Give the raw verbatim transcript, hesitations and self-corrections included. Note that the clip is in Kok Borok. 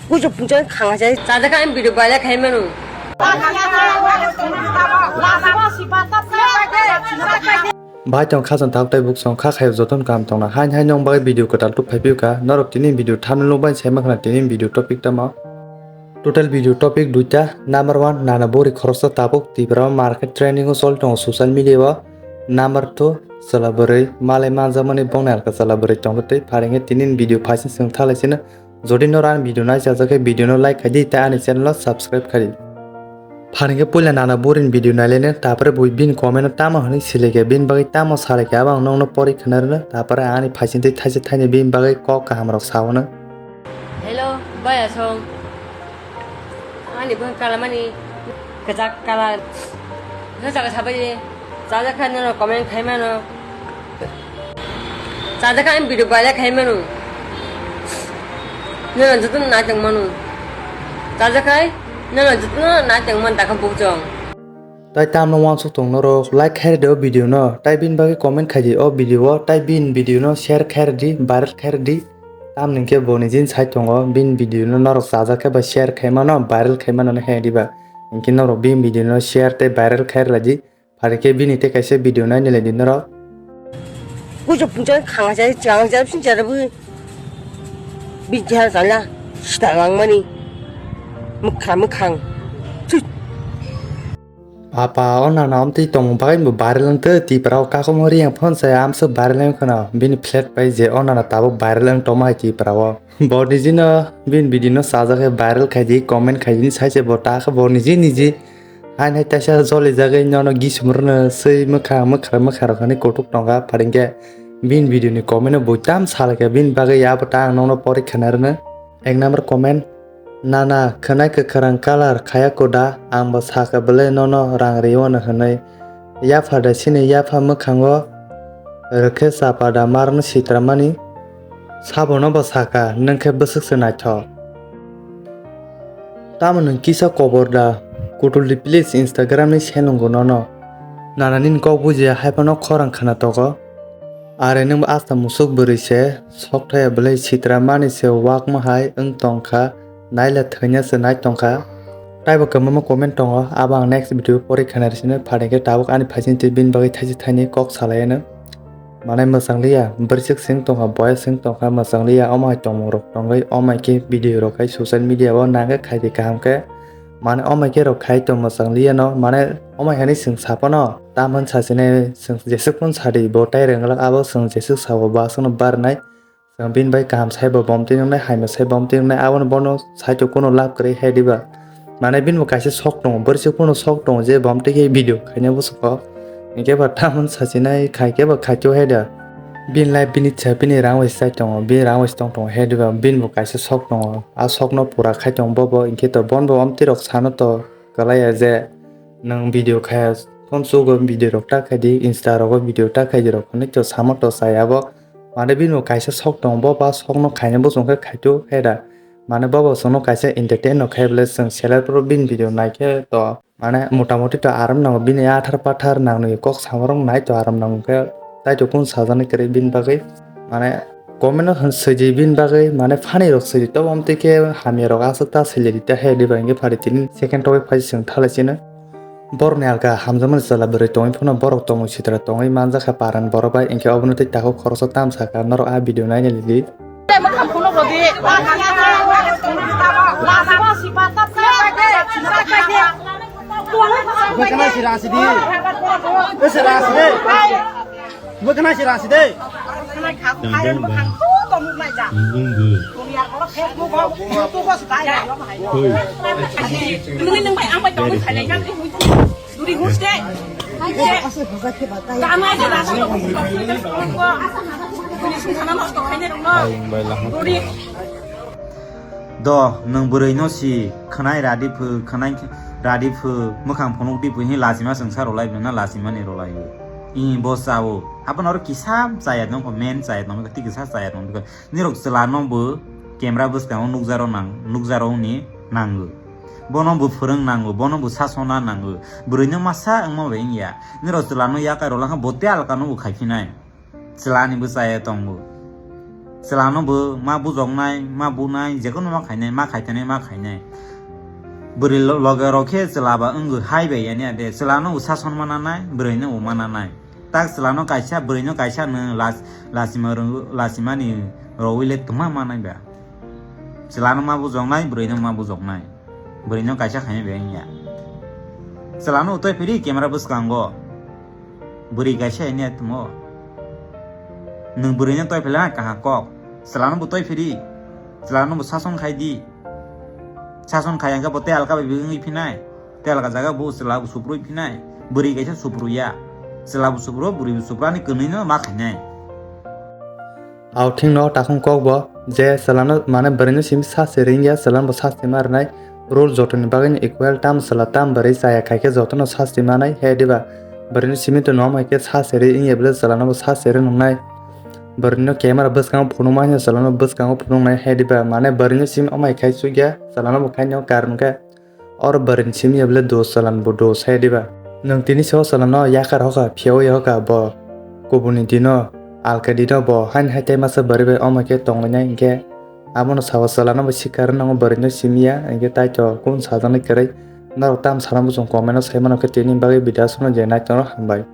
Kuchuk pungchang khanga chai. Chajak ang video baila khai manu. Bai tong kha chwng tabuk tei buk song kha khayo jotono kaham tongna. Hain hain nong bagwi video kwtal tuk phai phiyuka. Norok tini video thumbnail bai sai makhna tini video topic tamo. Total video topic duita. Number one, nana bori khoroksa tabuk Tipra o market trending o choli tongo social media o. Number two, chwla bwrwi malai manjakmani bongni alka chwla bwrwi tongtwi tei pharingkhe tini video phaising chwng thalai sino. Jodi noro ani video naisajak khe video no like khai di tei ani channel o subscribe khai di. Pharingkhe puila nana boring video nailaino, tapore bo bini comment o tamo hwnwi silikhe, bini bagwi tamo salaikhe, abo ang nokno pori khna rwno, tapore ani phaisingtwi thaisa thaini bini bagwi kok kahamrok sao hwno. Hello, baya song. Ani bwkhang kalamani kwchak kalar. Bwkhang chakha sabai de. Chajak kha nono comment khai mano. Chajak kha ang video baila khai mano. Nono jotono naitong mano. Chajak khai nono jotono naitong man dakha bukchong. Tai tamno wansuk tong norok like khai de o video no. Tai bini bagwi comment khai di o video o. Tai bini video no share khai di, viral khai di. Tamni hwnkhe bo nijini sai tongo, bini video no norok chajak khe ba share khai mano, viral khai mano hwnwi hai diba. Hinkhe norok bini video no share tei viral khai rwlai di. Phari khe bini tei kaisa video nai nilai di norok. Kuchuk pungchang khanga chai, chang chai, sing chai bwi. Bini chehara chala, sita langmani. Mwkha mwkhang. Thut. Apa, o nana omtwi tongmung bagwi bo viral wngtwi Tipra o kakumo riyang phone se amswk viral wng kheno bini flat pai je o nana tabuk viral wng tongma hai Tipra o. Bo nijino bini video no sajak khe viral khai di, comment khai di, sai se bo ta khe bo niji niji. Hain hai taisa joli jagwi nono gisum rwno swi mwkha mwkha mwkha rok hinwi kutuk tongkha pharingkhe bini video ni comment o bo tam salakhe bini bagwi abo ta ang nono pori khna rwno. Ek number comment. Nana, khwnai kwkhrang colour khaya koda, ang bo sakha bwlai nono rang riono hwnwi. Yapha da chini yapha mwkhango rwkhe chapa da marno sitramani. Sabono bo sakha, nwng khe bwswk se naithok. Tamo nwng kisa kobor da, kutuldi please Instagram ni selwngo nono. Nana nini kok bujiya haiphano khorang khna togo. Are nwng bo asta musuk bwrwi se, sok thaya bwlai sitra mani se wakma hai wng tong kha, naila thwina se nai tong kha. Taibo kwbangma comment tongo, abo ang next video pori khna rwsino, pharing khe tabuk ani phaising twi bini bagwi thaisa thaini kok salai ano. Mane mwchang liya, bwrwswk swng tong kha, boyok swng tong kha, mwchang liya, omo hai tongmung rok tongwi, omo hai khe video rok hai social media o nang khe khai di kaham khe. Mane omo hai khe rok khai tong mwchang liya no, mane omo hai hinwi swng sa phano. Tamoni sachinai chwng jeswk phano sadi, bo tai rwnglak abo chwng jeswk sao bo aswkno barnai. Chwng bini bai kaham saibo bomtwi wngnai, hamya sai bomtwi wngnai, abono bono saito kuno lab kwrwi hai diba. Mane bini bo kaisa sok tongo, bwrwswk phano sok tongo je bomtwi khe video khaina bwswko. Hinkhe ba tamoni sachinai khai khe ba khaito hai da. Bini life bini cha bini rang bai sai tongo, bini rang bai tong tongo hai diba, bini bo kaisa sok tongo. A sokno pura khai tongo bo bo, hinkhe to bono bo omtwi rok sano to. Kwlaiya je nwng video khaya phone sugo video rok ta khai di, Insta rogo video ta khai di rok hinwi to samo to chaya bo. Mane bini bo kaisa sok tongo, bo ba sokno khaina bo chwng khe khaito khe da. Mane bo bo chwngno kaisa entertain no khai bwle chwng selai phuru bini video nai khe to mane mota moti to aram nango, bini athar pathar nangnwi kok samarok nai to aram nango khe tai to kung sajani kwrwi bini bagwi. Mane comment o hwn swidi bini bagwi, mane funny rok swidi, tobo omtwi khe hamya rok aswk ta swilidi ta he diba hinkhe phari tini second topic phai chwng thalai chino. Borokni alka hamjakmani chwla bwrwi tongwi phano borok tongwi sitra tongwi manjakha paran borok bai, hinkhe obono tei takhuk khoroksa tam sakha norok a video naina lidi. Bwkhana si rasi di. Bwkhana si rasi de. Nini nang bai ang bai tong khalai kan. Duri hus de. Dama aja dama. Duri sung sana mas to khaine rung no. Duri. Do, nwng bwrwi no si khwnai radi phu, khwnai radi phu, mwkhang phunuk di phu, hi lachima swngsa rwlai bwna lachimani rwlai. I bo chao. Abono oro kisa chaya nongkho, men chaya nongkho, tei kisa chaya nongkho. Nirok chwla no bo camera bwskango nukjaro nang, nukjaro ni nango. Bono bo phwrwng nango, bono bo sasona nango. Bwrwi no masa wngma bai wngya. Nirok chwla no yakai rwlangkha bo tei alka no bo khaiphinai. Chwla ni bo chaya tongo. Chwla no bo ma bujoknai, ma bunai, jekono ma khainai, ma khaithanai, ma khainai. Bwrwi lo-, loge rok khe chwla ba wngwi hai bai yani ade. Chwla no bo sason ma nanai, bwrwi no bo ma nanai. Tak chwla no kaisa, bwrwi no kaisa no las-, lasima rw-, lasimani rowile twma manai ba. Chwla no ma bujoknai, bwrwi no ma bujoknai. Bwrwi no kaisa khainai bai wngya. Chwla no utoi phiri camera bwskango. Bwrwi kaisa ini atmo. Nwng bwrwi no toi phela kaha kok. Chwla no bo toi phiri. Chwla no bo sason khai di. Sason khai angka bo tei alka bai wngwi phinai. Tei alka jaga bo chwla bo suprui phinai. Bwrwi kaisa supruya. Chwla bo supro, bwrwi bo supro ani kwnwi no ma khainai. Authing no takhung kok bo je chwla no mane bwrwi no simi sasti ringya, chwla no bo sasti ma rwnai. Rule joto ni bagwi no equal, tam chwla tam bwrwi chaya khai khe joto no sasti manai he diba? Bwrwi no simi to no mai khe sasti ri wngya bwle chwla no bo sasti ri nungnai. Bwrwi no camera bwskango phunukma hino chwla no bwskango phunuknai he diba? Mane bwrwi no simi amai khai chukya chwla no bo khai no karon khe. Oro bwrwi ni simi ya bwle dos chwla no bo dos he diba? Nwng tini se o chwla no yakar hoka, phiya o ya hoka bo kubuni dino, alka dino bo haini hai tai masa bwrwi bai omo khe tongwi nai hinkhe abono sao chwla no bo sikar nango bwrwi no simi ya hinkhe tai to kun sajak nai kwrwi. Norok tam sana bo chwng comment o sai mano khe tini bagwi video aswk no je nai tongo hambai.